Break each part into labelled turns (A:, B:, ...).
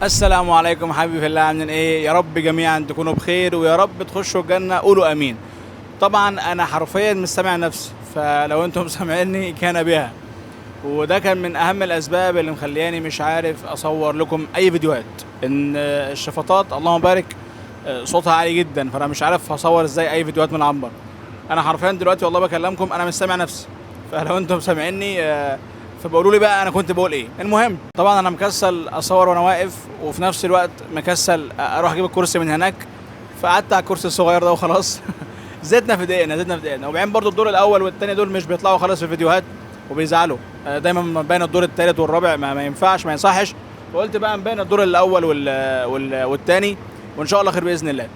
A: السلام عليكم حبيبي في الله، عاملين ايه؟ يا رب جميعا تكونوا بخير ويا رب تخشوا الجنة، قولوا امين. طبعا انا حرفيا مش سامع نفسي، فلو انتم سامعيني كان بها. وده كان من اهم الاسباب اللي مخلياني مش عارف اصور لكم اي فيديوهات، ان الشفطات اللهم بارك صوتها عالي جدا، فانا مش عارف هصور ازاي اي فيديوهات من العنبر. انا حرفيا دلوقتي والله بكلمكم انا مش سامع نفسي، فلو انتم سامعيني فبقولوا لي بقى انا كنت بقول ايه. المهم طبعا انا مكسل اصور وانا واقف، وفي نفس الوقت مكسل اروح اجيب الكرسي من هناك، فقعدت على الكرسي الصغير ده وخلاص. زدنا في دقيقنا، زدنا في دقيقنا. وبعدين برضو الدور الاول والثاني دول مش بيطلعوا خالص في الفيديوهات وبيزعلوا، دايما بين الدور الثالث والرابع ما ينفعش، ما يصحش. فقلت بقى نبين الدور الاول والثاني، وان شاء الله خير باذن الله.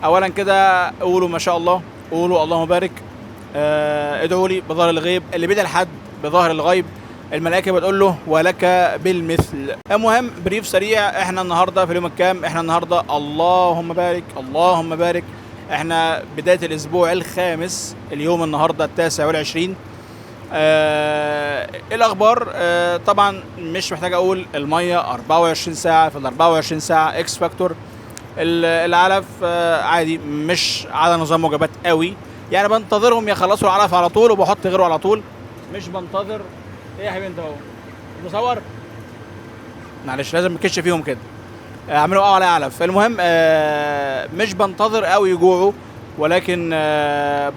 A: اولا كده قولوا ما شاء الله، قولوا اللهم بارك، ادعوا لي بظهر الغيب، اللي بيدعي لحد بظهر الغيب الملائكة بتقول له ولك بالمثل. المهم brief سريع، احنا النهارده في اليوم الكام؟ احنا النهارده اللهم بارك اللهم بارك، احنا بداية الاسبوع الخامس، اليوم النهارده 29. ايه الاخبار؟ طبعا مش محتاج اقول، المية 24 ساعة في ال 24 ساعة X Factor. العلف عادي، مش على نظام وجبات قوي يعني، بنتظرهم يخلصوا العلف على طول وبحط غيره على طول، مش بنتظر. ايه يا حبيبي انت اهو مصور؟ معلش لازم نكش فيهم كده، اعملوا على علف. المهم مش بنتظر قوي يجوعوا، ولكن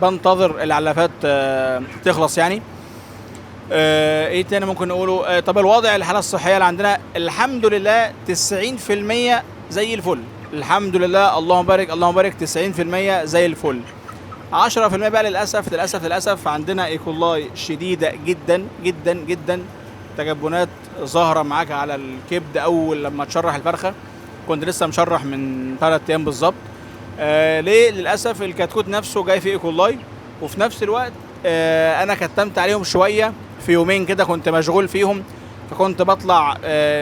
A: بنتظر العلافات تخلص يعني. ايه تاني ممكن نقوله؟ طب الوضع الحالة الصحية اللي عندنا الحمد لله 90% زي الفل، الحمد لله اللهم بارك اللهم بارك، 90% زي الفل. 10% بقى للاسف للاسف للاسف عندنا E. coli شديدة جدا جدا جدا، تجبنات ظاهره معاك على الكبد اول لما تشرح الفرخه. كنت لسه مشرح من 3 ايام بالظبط. ليه؟ للاسف الكتكوت نفسه جاي فيه E. coli، وفي نفس الوقت انا كتمت عليهم شوية في يومين كده كنت مشغول فيهم، فكنت بطلع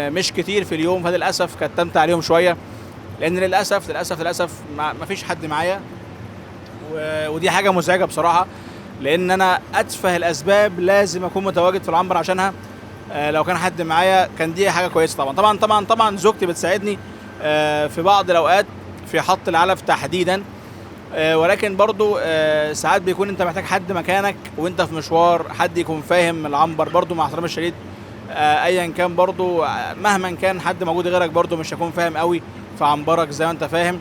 A: مش كتير في اليوم، فللاسف كتمت عليهم شوية، لان للاسف للاسف للاسف ما فيش حد معايا، ودي حاجة مزعجة بصراحة، لان انا اتفه الاسباب لازم اكون متواجد في العنبر عشانها. لو كان حد معايا كان دي حاجة كويسة. طبعا طبعا طبعا طبعا زوجتي بتساعدني في بعض الاوقات في حط العلف تحديدا، ولكن برضو ساعات بيكون انت محتاج حد مكانك وانت في مشوار، حد يكون فاهم العنبر برضو، مع احترامي الشديد ايا كان برضو، مهما كان حد موجود غيرك برضو مش هيكون فاهم قوي في عنبرك زي ما انت فاهم.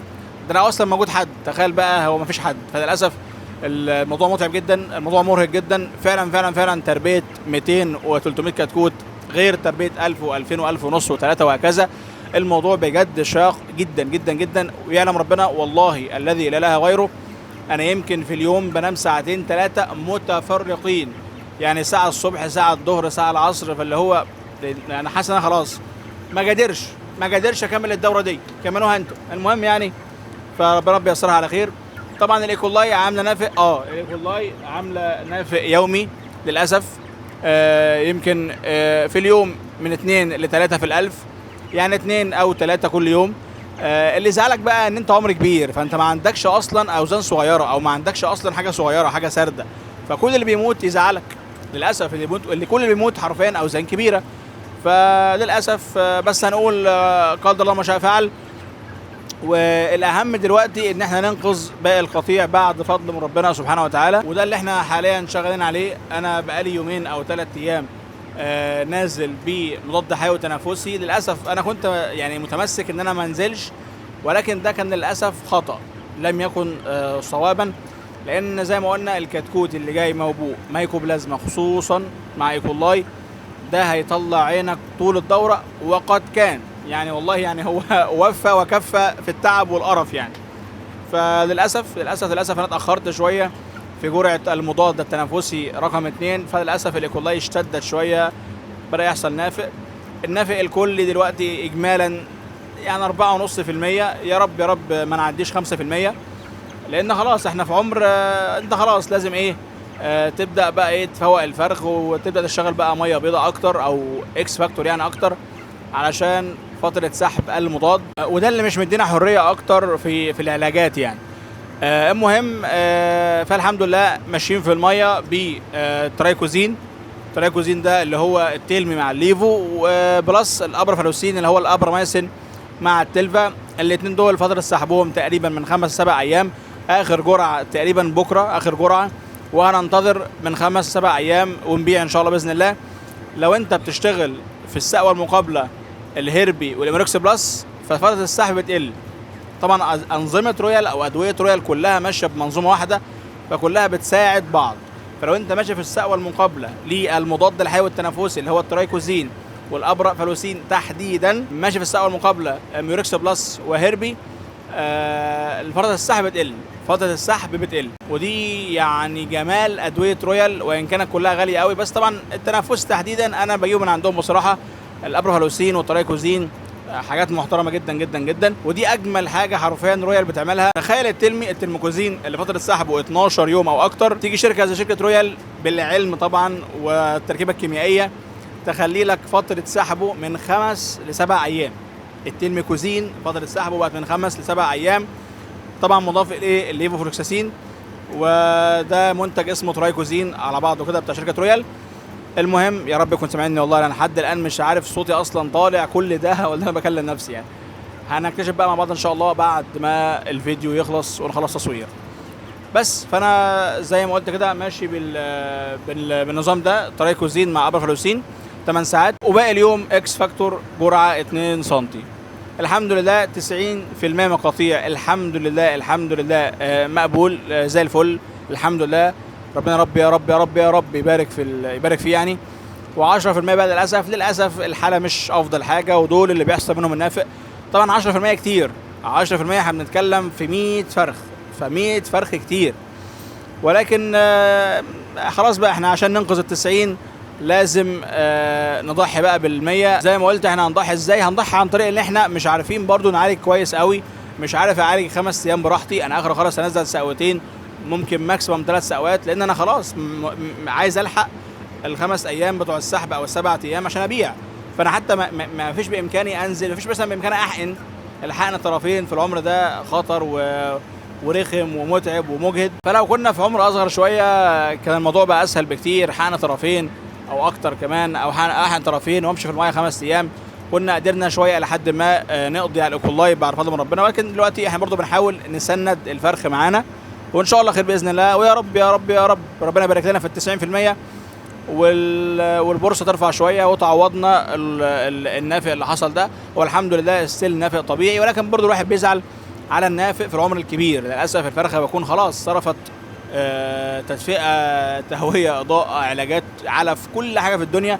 A: ده لو اصلا موجود حد، تخيل بقى هو مفيش حد. فللاسف الموضوع متعب جدا، الموضوع مرهق جدا فعلا فعلا فعلا. تربيه 200 و300 كتكوت غير تربيه 1000 و2000 و1500 و3 وهكذا، الموضوع بجد شاق جدا جدا جدا. ويعلم ربنا والله الذي لا اله غيره، انا يمكن في اليوم بنام ساعتين 3 متفرقين، يعني ساعة الصبح، ساعة الظهر، ساعة العصر، فاللي هو انا حاسس ان انا خلاص ما قادرش اكمل الدورة دي، كملوها انتوا. المهم يعني فربنا ربي ييسرها على خير. طبعا ال E. coli عامله نافق، ال E. coli عامله نافق يومي للاسف، يمكن في اليوم من 2 ل 3 في الألف، يعني 2 أو 3 كل يوم. اللي زعلك بقى ان انت عمر كبير، فانت ما عندكش اصلا اوزان صغيرة، او ما عندكش اصلا حاجة صغيرة، حاجة سارده، فكل اللي بيموت يزعلك للاسف. اللي بيموت، اللي كل اللي بيموت حرفيا اوزان كبيرة، فللاسف. بس هنقول قدر الله ما شاء فعل. والاهم دلوقتي ان احنا ننقذ باقي القطيع بعد فضل من ربنا سبحانه وتعالى، وده اللي احنا حاليا شغالين عليه. انا بقالي يومين او 3 ايام نازل بمضاد حيوي تنفسي. للاسف انا كنت يعني متمسك ان انا ما انزلش، ولكن ده كان للاسف خطا، لم يكن صوابا، لان زي ما قلنا الكتكوت اللي جاي موبوء مايكوبلازما خصوصا مع E. coli ده هيطلع عينك طول الدورة، وقد كان يعني والله يعني هو وفى وكفى في التعب والقرف يعني. فللاسف للاسف للاسف انا اتاخرت شوية في جرعة المضاد التنفسي رقم 2، فللاسف ال E. coli اشتدت شوية، بدا يحصل نافق. النافق الكلي دلوقتي اجمالا يعني 4.5%، يا رب يا رب ما نعديش 5%، لان خلاص احنا في عمر، انت خلاص لازم ايه، تبدا بقى ايه تفوق الفرخ وتبدا تشتغل بقى مية بيضاء اكتر او X Factor يعني اكتر، علشان فترة سحب المضاد، وده اللي مش مدينا حرية اكتر في العلاجات يعني. المهم فالحمد لله ماشيين في المية ب Trikozin. Trikozin ده اللي هو التلمي مع ال levo، و plus ال Aprafalocin اللي هو الابرامايسين مع التلفا. الاثنين دول فترة سحبهم تقريبا من 5 7 ايام، اخر جرعة تقريبا بكره اخر جرعة، وهننتظر من 5 7 ايام ونبيع ان شاء الله باذن الله. لو انت بتشتغل في السقوه المقابلة الهيربي والاميركس بلس ففتره السحب بتقل. طبعا انظمة رويال او ادوية رويال كلها ماشية بمنظومة واحدة، فكلها بتساعد بعض. فلو انت ماشي في السقوه المقابلة للمضاد الحيوي التنفسي اللي هو الترايكوزين والابرافالوسين تحديدا، ماشي في السقوه المقابلة ميوركس بلس وهيربي، فترة السحب بتقل، فترة السحب بتقل. ودي يعني جمال ادوية رويال، وان كانت كلها غالية قوي، بس طبعا التنفس تحديدا انا بجيبه من عندهم بصراحة. الابرافالوسين والترايكوزين حاجات محترمه جدا جدا جدا، ودي اجمل حاجة حرفيا رويال بتعملها. تخيل التلميكوزين اللي فترة سحبه 12 يوم او اكتر، تيجي شركة زي شركة رويال بالعلم طبعا والتركيبه الكيميائية تخلي لك فترة سحبه من 5 ل7 ايام. التلميكوزين فترة سحبه بقت من 5 ل7 ايام، طبعا مضاف اليه الليفوفلوكساسين، وده منتج اسمه ترايكوزين على بعضه كده بتاع شركة رويال. المهم يا رب يكون سامعني، والله انا لحد الان مش عارف صوتي اصلا طالع كل ده ولا انا بكلم نفسي يعني. هنكتشف بقى مع بعض ان شاء الله بعد ما الفيديو يخلص ونخلص تصوير. بس فانا زي ما قلت كده ماشي بالنظام ده، ترايكوزين مع ابرافالوسين 8 ساعات، وباقي اليوم اكس فاكتور جرعة 2 سم. الحمد لله 90% مقاطيع، الحمد لله الحمد لله، مقبول، زي الفل الحمد لله. ربنا رب يا رب يا رب يا رب يبارك يبارك فيه يعني. و10% بقى للاسف الحالة مش افضل حاجة، ودول اللي بيحصل منهم النافق. طبعا 10% كتير، 10% احنا بنتكلم في 100 فرخ، ف100 فرخ كتير، ولكن خلاص بقى احنا عشان ننقذ ال90 لازم نضحي بقى بال100. زي ما قلت احنا هنضحي ازاي؟ هنضحي عن طريق ان احنا مش عارفين برضو نعالج كويس قوي، مش عارف اعالج 5 ايام براحتي، انا اخر خلاص هنزل سقوتين، ممكن maximum 3 سقوات، لان انا خلاص عايز الحق ال5 ايام بتوع السحب او ال7 ايام عشان ابيع. فانا حتى ما فيش بامكاني انزل، ما فيش مثلا بامكاني احقن، الحقن طرفين في العمر ده خطر ورخم ومتعب ومجهد. فلو كنا في عمر اصغر شوية كان الموضوع بقى اسهل بكتير، حقن طرفين او اكتر كمان، او احقن طرفين وامشي في المايه 5 ايام، كنا قدرنا شوية لحد ما نقضي على الايكولاي بعد فضل من ربنا. ولكن دلوقتي احنا برضو بنحاول نسند الفرخ معانا، وان شاء الله خير باذن الله. ويا رب يا رب يا رب ربنا يبارك لنا في 90%، والبورصة ترفع شوية وتعوضنا النافق اللي حصل ده. والحمد لله still نافق طبيعي، ولكن برضو الواحد بيزعل على النافق في العمر الكبير. للاسف الفرخه بكون خلاص صرفت تدفئه، تهوية، اضاءه، علاجات، علف، كل حاجة في الدنيا،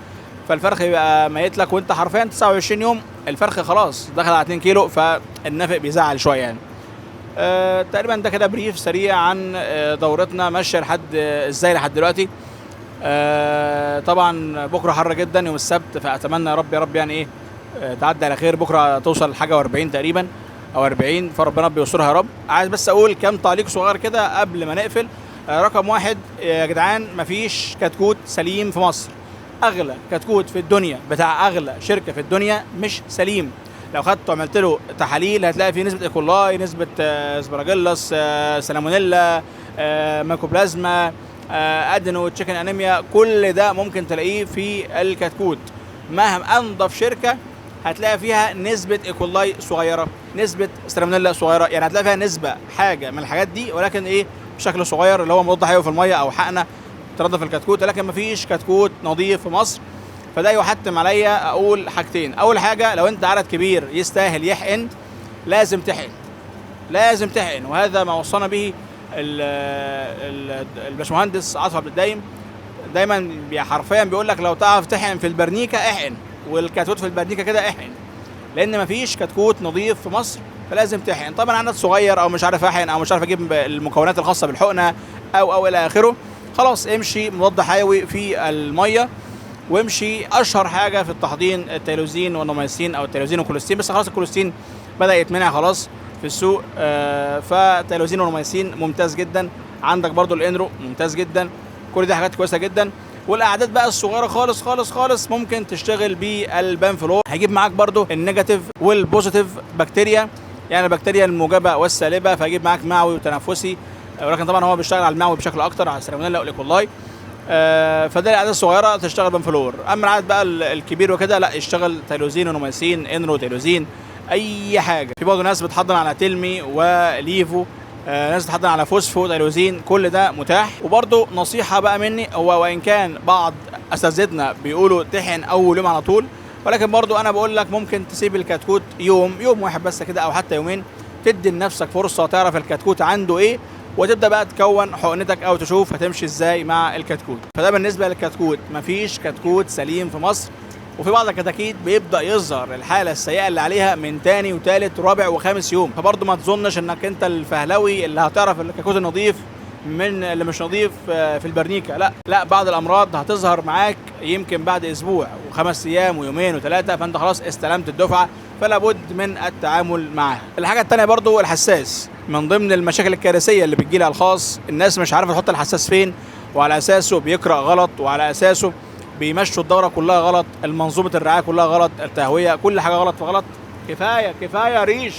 A: فالفرخ يبقى ميت لك وانت حرفيا 29 يوم الفرخ خلاص دخل على 2 كيلو، فالنافق بيزعل شوية يعني. تقريبا ده كده brief سريع عن دورتنا ماشية لحد ازاي لحد دلوقتي. طبعا بكره حر جدا يوم السبت، فاتمنى يا رب يا رب يعني ايه تعدي على خير. بكره توصل حاجة و40 تقريبا او 40، فربنا بيسترها يا رب. عايز بس اقول كام تعليق صغير كده قبل ما نقفل. رقم 1 يا جدعان، مفيش كتكوت سليم في مصر. اغلى كتكوت في الدنيا بتاع اغلى شركة في الدنيا مش سليم. لو خدته وعملت له تحاليل هتلاقي فيه نسبه ايكولاي، نسبه aspergillus، سالمونيلا، ميكوبلازما، adeno، chicken anemia، كل ده ممكن تلاقيه في الكتكوت. مهما انضف شركة هتلاقي فيها نسبه ايكولاي صغيرة، نسبه سالمونيلا صغيرة، يعني هتلاقي فيها نسبه حاجة من الحاجات دي، ولكن ايه بشكل صغير اللي هو مضاد حيوي في المية او حقنه تنظف الكتكوت. لكن مفيش كتكوت نظيف في مصر. فده يحتم عليا اقول حاجتين. اول حاجة، لو انت عدد كبير يستاهل يحقن لازم تحقن، لازم تحقن، وهذا ما وصانا به الباشمهندس عاطف عبد الدايم. دايما حرفيا بيقول لك لو تعرف تحقن في البرنيكه احقن، والكتكوت في البرنيكه كده احقن، لان مفيش كتكوت نظيف في مصر، فلازم تحقن. طبعا عدد صغير او مش عارف احقن او مش عارف اجيب المكونات الخاصة بالحقنه او الى اخره، خلاص امشي مضاد حيوي في المية، وامشي اشهر حاجة في التحضين التيلوزين والنوميسين او التيلوزين والكوليستين، بس خلاص الكوليستين بدا يتمنع خلاص في السوق، فتيلوزين والنوميسين ممتاز جدا. عندك برضو الانرو ممتاز جدا، كل دي حاجات كويسة جدا. والاعداد بقى الصغيرة خالص خالص خالص ممكن تشتغل بالبانفلور، هيجيب معاك برضو ال negative وال positive بكتيريا، يعني البكتيريا الموجبة والسالبه، فهيجيب معاك معوي وتنفسي، ولكن طبعا هو بيشتغل على المعوي بشكل اكتر، على السالمونيلا والايكولاي. فده الاعداد الصغيرة تشتغل بانفلور. اما العدد بقى الكبير وكده لا، اشتغل تيلوزين ونوميسين، انرو تيلوزين، اي حاجة. في برضه ناس بتحضن على تلمي وليفو، ناس بتحضن على فوسفو تيروزين، كل ده متاح. وبرضه نصيحة بقى مني، هو وان كان بعض اساتذتنا بيقولوا تحقن اول يوم على طول، ولكن برضه انا بقول لك ممكن تسيب الكتكوت يوم، يوم واحد بس كده، او حتى يومين، تدي لنفسك فرصة تعرف الكتكوت عنده ايه، وتبدا بقى تكون حقنتك او تشوف هتمشي ازاي مع الكتكوت. فده بالنسبة للكتكوت. مفيش كتكوت سليم في مصر، وفي بعض الكتاكيت بيبدا يظهر الحالة السيئة اللي عليها من تاني وتالت ورابع وخامس يوم. فبرضه ما تظنش انك انت الفهلوي اللي هتعرف الكتكوت النظيف من اللي مش نظيف في البرنيكه، لا لا، بعض الامراض هتظهر معاك يمكن بعد اسبوع وخمس ايام ويومين وثلاثة، فانت خلاص استلمت الدفعة، فلا بد من التعامل معاها. الحاجة الثانية برضو الحساس، من ضمن المشاكل الكارثية اللي بتجيلي على الخاص، الناس مش عارفه تحط الحساس فين، وعلى اساسه بيقرا غلط، وعلى اساسه بيمشوا الدورة كلها غلط، المنظومة الرعاية كلها غلط، التهويه، كل حاجة غلط في غلط. كفاية كفاية ريش.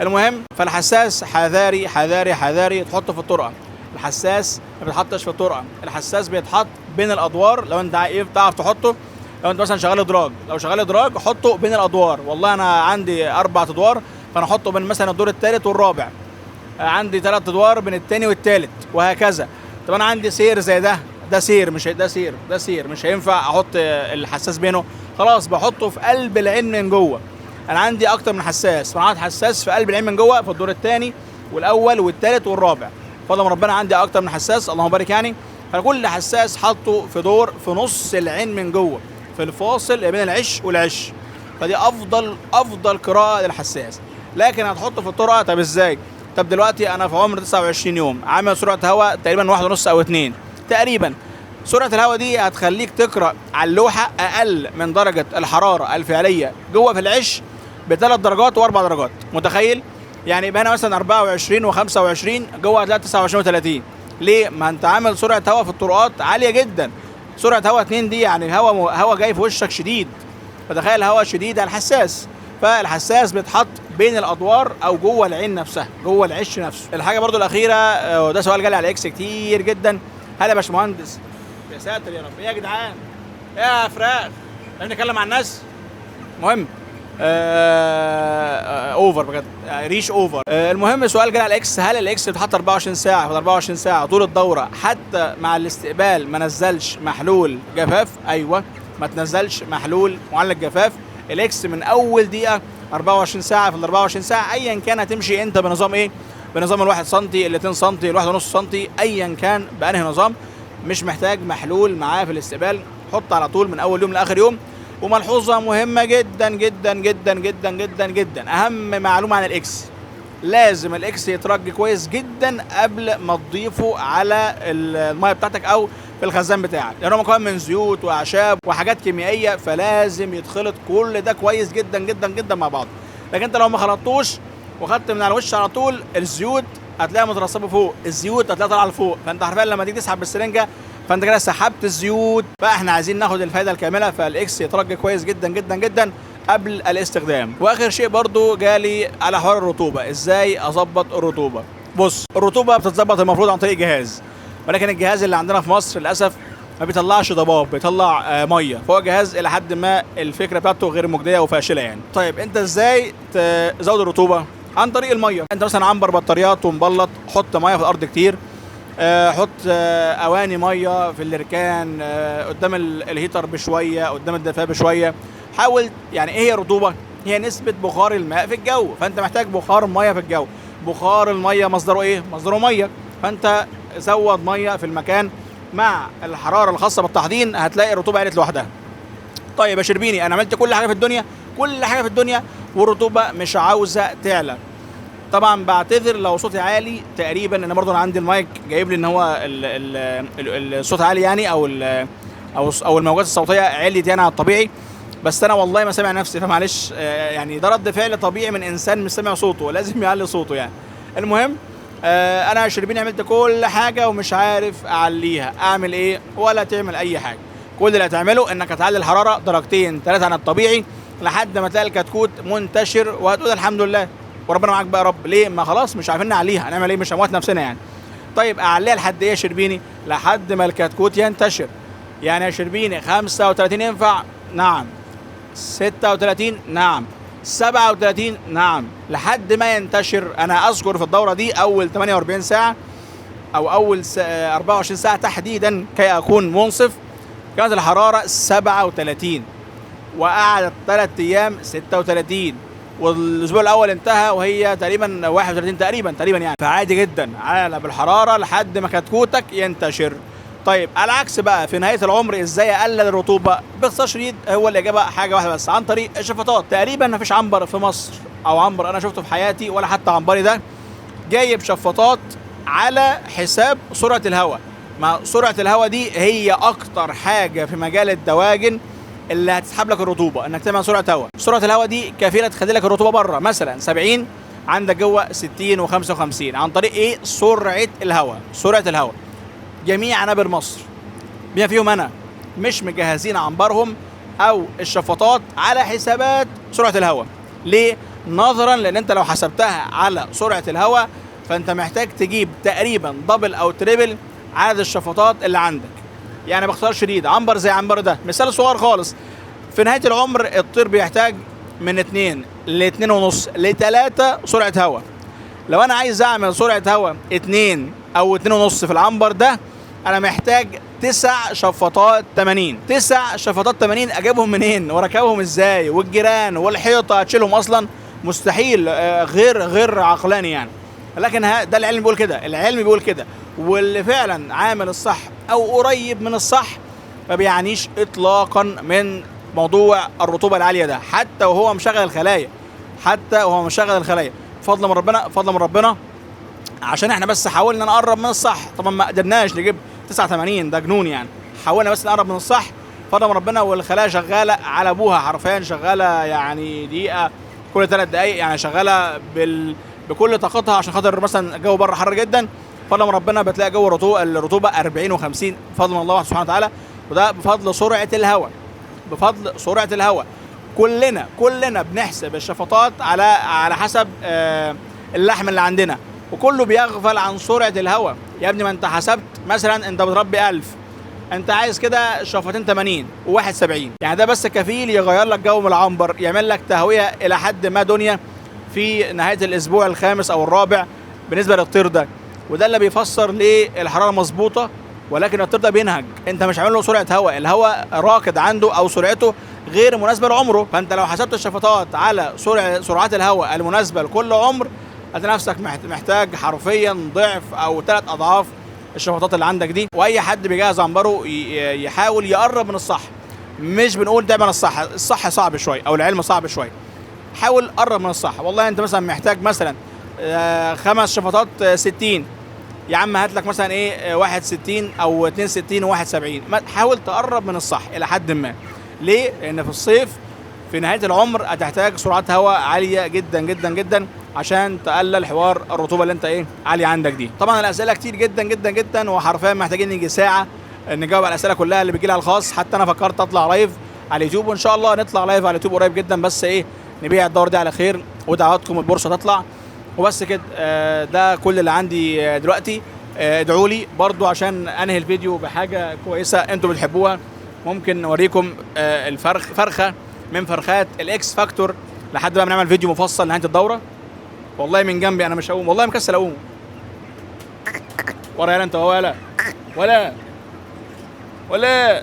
A: المهم فالحساس حذاري حذاري حذاري تحطه في الطرقه. الحساس ما بيتحطش في الطرقه، الحساس بيتحط بين الادوار. لو انت بتعرف تحطه، لو انت مثلا شغال ادراج، لو شغال ادراج حطه بين الادوار. والله انا عندي 4 ادوار، فانا احطه بين مثلا الدور الثالث والرابع، عندي 3 ادوار بين الثاني والثالث، وهكذا. طب انا عندي سير زي ده، ده سير مش ده سير، ده سير مش هينفع احط الحساس بينه، خلاص بحطه في قلب العين من جوه. انا عندي اكتر من حساس، فانا حاطط حساس في قلب العين من جوه في الدور الثاني والاول والثالث والرابع. فضل من ربنا عندي اكتر من حساس، اللهم بارك يعني. فكل حساس حاطه في دور في نص العين من جوه، في الفاصل بين العش والعش، فدي افضل قراءة للحساس. لكن هتحطه في الطرقه، طب ازاي؟ طب دلوقتي انا في عمر 29 يوم، عامل سرعة هواء تقريبا 1.5 او 2 تقريبا. سرعة الهواء دي هتخليك تقرا على اللوحة اقل من درجه الحرارة الفعلية جوه في العش ب3 درجات و4 درجات، متخيل؟ يعني يبقى هنا مثلا 24 و25، جوه هتلاقي 29 و30. ليه؟ ما انت عامل سرعة هواء في الطرقات عالية جدا. سرعة هواء 2 دي يعني هواء جاي في وشك شديد، فتخيل هواء شديد على الحساس. فالحساس بيتحط بين الادوار او جوه العين نفسها، جوه العش نفسه. الحاجة برضو الاخيرة، وده سؤال جالي على اكس كتير جدا، هل يا باشمهندس، يا ساتر يا رب، ايه يا جدعان، يا فراخ، احنا بنتكلم عن الناس. المهم over بجد، ريش over. المهم سؤال جالي على الاكس، هل الاكس بيتحط 24 ساعة في 24 ساعة طول الدورة حتى مع الاستقبال ما نزلش محلول جفاف؟ ايوه، ما تنزلش محلول معالج جفاف. الاكس من اول دقيقة 24 ساعة في ال 24 ساعة، ايا كان هتمشي انت بنظام ايه، بنظام ال1 سم، ال2 سم، ال1.5 سم، ايا كان بانهي نظام، مش محتاج محلول معاه في الاستقبال، حط على طول من اول يوم لاخر يوم. وملحوظه مهمة جدا جدا جدا جدا جدا جدا، اهم معلومة عن الاكس، لازم الاكس يترج كويس جدا قبل ما تضيفه على المية بتاعتك او في الخزان بتاعك، لانه مكون من زيوت واعشاب وحاجات كيميائية، فلازم يتخلط كل ده كويس جدا جدا جدا مع بعض. لكن انت لو ما خلطتوش وخدت من على الوش على طول، الزيوت هتلاقيها مترسبه فوق، الزيوت هتلاقيها طالعه لفوق، فانت حرفيا لما تيجي تسحب بالسرنجه فانت كده سحبت الزيوت. فاحنا عايزين ناخد الفايدة الكاملة، فالاكس يترج كويس جدا جدا جدا قبل الاستخدام. واخر شيء برضو جالي على حوار الرطوبة، ازاي اظبط الرطوبة؟ بص، الرطوبة بتتظبط المفروض عن طريق جهاز، ولكن الجهاز اللي عندنا في مصر للاسف ما بيطلعش ضباب، بيطلع مية، فهو جهاز الى حد ما الفكرة بتاعته غير مجدية وفاشله يعني. طيب انت ازاي تزود الرطوبة؟ عن طريق المية. انت مثلا عنبر بطاريات ومبلط، حط مية في الارض كتير، حط اواني مية في الركان، قدام ال heater بشوية، قدام الدفايه بشوية. حاول، يعني ايه هي الرطوبة؟ هي نسبه بخار الماء في الجو، فانت محتاج بخار مية في الجو. بخار المية مصدره ايه؟ مصدره مية، فانت زود مية في المكان مع الحرارة الخاصة بالتحضين، هتلاقي الرطوبة قلت لوحدها. طيب يا شربيني، انا عملت كل حاجة في الدنيا، كل حاجة في الدنيا، والرطوبة مش عاوزه تعلى. طبعا بعتذر لو صوتي عالي، تقريبا انا برضو انا عندي المايك جايب لي ان هو الصوت عالي يعني، او ال او او الموجات الصوتية عليت يعني على الطبيعي، بس انا والله ما سامع نفسي، فمعلش، يعني ده رد فعل طبيعي من انسان مش سامع صوته، لازم يعلي صوته يعني. المهم انا يا شربيني عملت كل حاجة ومش عارف اعليها، اعمل ايه؟ ولا تعمل اي حاجة. كل اللي هتعمله انك هتعلي الحرارة 2 3 درجات عن الطبيعي لحد ما تلاقي الكتكوت منتشر، وهتقول الحمد لله وربنا معاك بقى يا رب. ليه؟ ما خلاص مش عارفين نعليها، هنعمل ايه؟ مش هنموت نفسنا يعني. طيب اعليها لحد ايه يا شربيني؟ لحد ما الكتكوت ينتشر. يعني يا شربيني 35 ينفع؟ نعم. 36؟ نعم. 37، نعم، لحد ما ينتشر. انا اذكر في الدورة دي اول 48 ساعة او اول 24 ساعة تحديدا كي اكون منصف، كانت الحرارة 37، وقعدت 3 ايام 36، والاسبوع الاول انتهى وهي تقريبا 31 تقريبا يعني. فعادي جدا عالة بالحرارة لحد ما كتكوتك ينتشر. طيب على العكس بقى في نهاية العمر ازاي اقلل الرطوبة؟ باختصار شديد هو الاجابة حاجة واحدة بس، عن طريق الشفاطات. تقريبا ما فيش عنبر في مصر او عنبر انا شفته في حياتي ولا حتى عنبري ده جايب شفاطات على حساب سرعة الهواء. ما سرعة الهواء دي هي اكتر حاجة في مجال الدواجن اللي هتسحب لك الرطوبة، انك تعمل سرعة هواء. سرعة الهواء دي كفيله تخلي لك الرطوبة بره مثلا 70، عندك جوه 60 و55، عن طريق ايه؟ سرعة الهواء. سرعة الهواء. جميع عنابر مصر بما فيهم انا مش مجهزين عنبرهم او الشفاطات على حسابات سرعة الهواء. ليه؟ نظرا لان انت لو حسبتها على سرعة الهواء فانت محتاج تجيب تقريبا double او triple عدد الشفاطات اللي عندك. يعني باختصار شديد عنبر زي عنبر ده مثال صغير خالص، في نهاية العمر الطير بيحتاج من 2 ل 2.5 ل 3 سرعة هواء. لو انا عايز اعمل سرعة هواء 2 او 2.5 في العنبر ده، انا محتاج 9 شفاطات 80. 9 شفاطات 80 اجيبهم منين واركبهم ازاي؟ والجيران والحيطه هتشيلهم اصلا؟ مستحيل، غير عقلاني يعني. لكن ده العلم بيقول كده، العلم بيقول كده، واللي فعلا عامل الصح او قريب من الصح ما بيعنيش اطلاقا من موضوع الرطوبة العالية ده، حتى وهو مشغل الخلايا، حتى وهو مشغل الخلايا. فضل من ربنا، فضل من ربنا، عشان احنا بس حاولنا نقرب من الصح. طبعا ما قدرناش نجيب 89، ده جنون يعني، حاولنا بس نقرب من الصح، فضل من ربنا. والخلايا شغالة على ابوها حرفيا، شغالة يعني دقيقة كل 3 دقائق، يعني شغالة بكل طاقتها، عشان خاطر مثلا الجو بره حر جدا. فضل من ربنا بتلاقي جو الرطوبة 40 و50، بفضل من الله سبحانه وتعالى، وده بفضل سرعة الهواء، بفضل سرعة الهواء. كلنا بنحسب الشفاطات على حسب اللحم اللي عندنا، وكله بيغفل عن سرعة الهواء. يا ابني ما انت حسبت مثلا انت بتربي 1000، انت عايز كده شفاطين 80 وواحد 70، يعني ده بس كفيل يغير لك جو من العنبر، يعمل لك تهوية الى حد ما دنيا في نهاية الاسبوع الخامس او الرابع بالنسبة للطير ده. وده اللي بيفسر ليه الحرارة مظبوطة ولكن الطير ده بينهج. انت مش عامل له سرعة هواء، الهواء راكد عنده او سرعته غير مناسبة لعمره. فانت لو حسبت الشفاطات على سرعات الهواء المناسبة لكل عمر، هتلاقي نفسك محتاج حرفيا ضعف او 3 اضعاف الشفاطات اللي عندك دي. واي حد بيجهز عنبره يحاول يقرب من الصح، مش بنقول دايما الصح، الصح صعب شوية او العلم صعب شوية، حاول قرب من الصح. والله انت مثلا محتاج مثلا 5 شفاطات 60، يا عم هات لك مثلا ايه 1 60 او 2 60 و1 70، حاول تقرب من الصح الى حد ما. ليه؟ لان في الصيف في نهاية العمر هتحتاج سرعات هواء عالية جدا جدا جدا عشان تقلل حوار الرطوبة اللي انت ايه عالية عندك دي. طبعا الاسئلة كتير جدا جدا جدا، وحرفيا محتاجين نيجي ساعة نجاوب على الاسئلة كلها اللي بتجيلي على الخاص. حتى انا فكرت اطلع live على اليوتيوب، وان شاء الله نطلع live على اليوتيوب قريب جدا، بس ايه نبيع الدور دي على خير، ودعواتكم البورصة تطلع. وبس كده، ده كل اللي عندي دلوقتي. ادعوا لي برضو عشان انهي الفيديو بحاجة كويسة انتوا بتحبوها. ممكن نوريكم الفرخ، فرخة من فرخات ال X Factor، لحد ما نعمل فيديو مفصل نهاية الدورة. والله من جنبي انا مش هقوم، والله مكسل اقوم. ورا يالا انت، ولا ولا ولا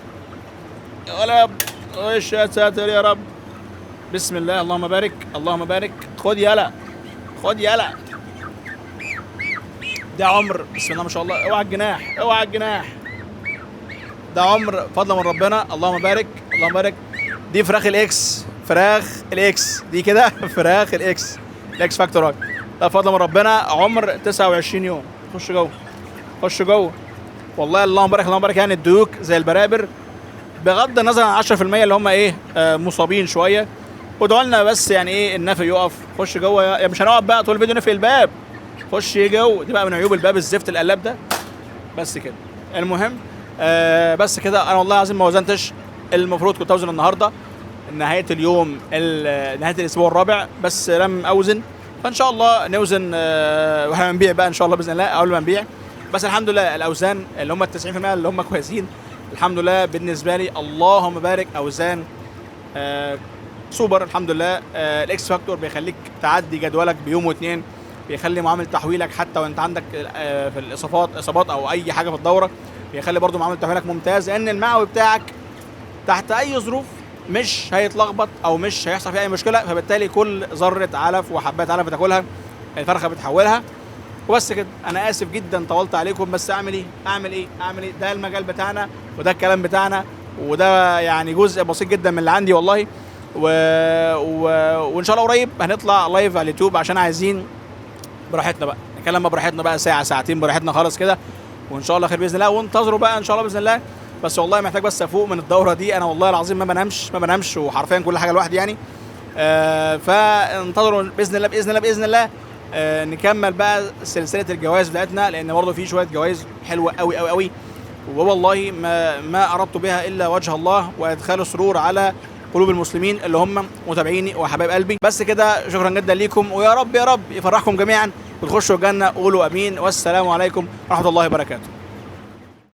A: ولا، ايش يا ساتر يا رب. بسم الله، اللهم بارك اللهم بارك. خد يالا، خد يالا. ده عمر بسم الله ما شاء الله. اوعى الجناح، اوعى الجناح. ده عمر فضل من ربنا، اللهم بارك اللهم بارك. دي فراخ ال X، فراخ ال X دي كده فراخ ال X، ال X Factor. ده فضل من ربنا عمر 29 يوم. خش جوه، خش جوه. والله اللهم بارك اللهم بارك. يعني الديوك زي البرابر، بغض النظر عن 10% اللي هم ايه مصابين شوية. وادعوا لنا بس يعني ايه النفق يقف. خش جوه يا مش هنقعد بقى طول الفيديو نفق الباب. خش جوه، دي بقى من عيوب الباب الزفت القلاب ده. بس كده المهم، بس كده. انا والله العظيم ما وزنتش، المفروض كنت اوزن النهارده نهاية اليوم، نهاية الاسبوع الرابع، بس لم اوزن. فان شاء الله نوزن واحنا بنبيع بقى ان شاء الله باذن الله اول ما نبيع. بس الحمد لله الاوزان اللي هم 90% اللي هم كويسين الحمد لله بالنسبة لي، اللهم بارك. اوزان سوبر الحمد لله. ال X Factor بيخليك تعدي جدولك بيوم واتنين، بيخلي معامل تحويلك حتى وانت عندك في الاصابات، اصابات او اي حاجة في الدورة، بيخلي برضو معامل تحويلك ممتاز، لان المعوي بتاعك تحت اي ظروف مش هيتلخبط او مش هيحصل فيه اي مشكلة، فبالتالي كل ذره علف وحبات علف بتاكلها الفرخه بتحولها. وبس كده، انا اسف جدا طولت عليكم، بس اعمل ايه؟ اعمل ايه؟ اعمل ايه؟ ده المجال بتاعنا وده الكلام بتاعنا، وده يعني جزء بسيط جدا من اللي عندي والله. وان شاء الله قريب هنطلع live على اليوتيوب، عشان عايزين براحتنا بقى نتكلم براحتنا بقى ساعة ساعتين براحتنا خالص كده، وان شاء الله خير باذن الله. وانتظروا بقى ان شاء الله باذن الله. بس والله محتاج بس افوق من الدورة دي، انا والله العظيم ما بنامش، ما بنامش، وحرفيا كل حاجة لوحدي يعني. فانتظروا باذن الله، باذن الله، باذن الله. نكمل بقى سلسلة الجوائز بتاعتنا، لان برضه في شوية جوائز حلوة قوي قوي قوي، ووالله ما اردت بها الا وجه الله وادخال السرور على قلوب المسلمين اللي هم متابعيني وحبايب قلبي. بس كده، شكرا جدا ليكم، ويا رب يا رب يفرحكم جميعا وتخشوا الجنة. قولوا امين، والسلام عليكم ورحمة الله وبركاته.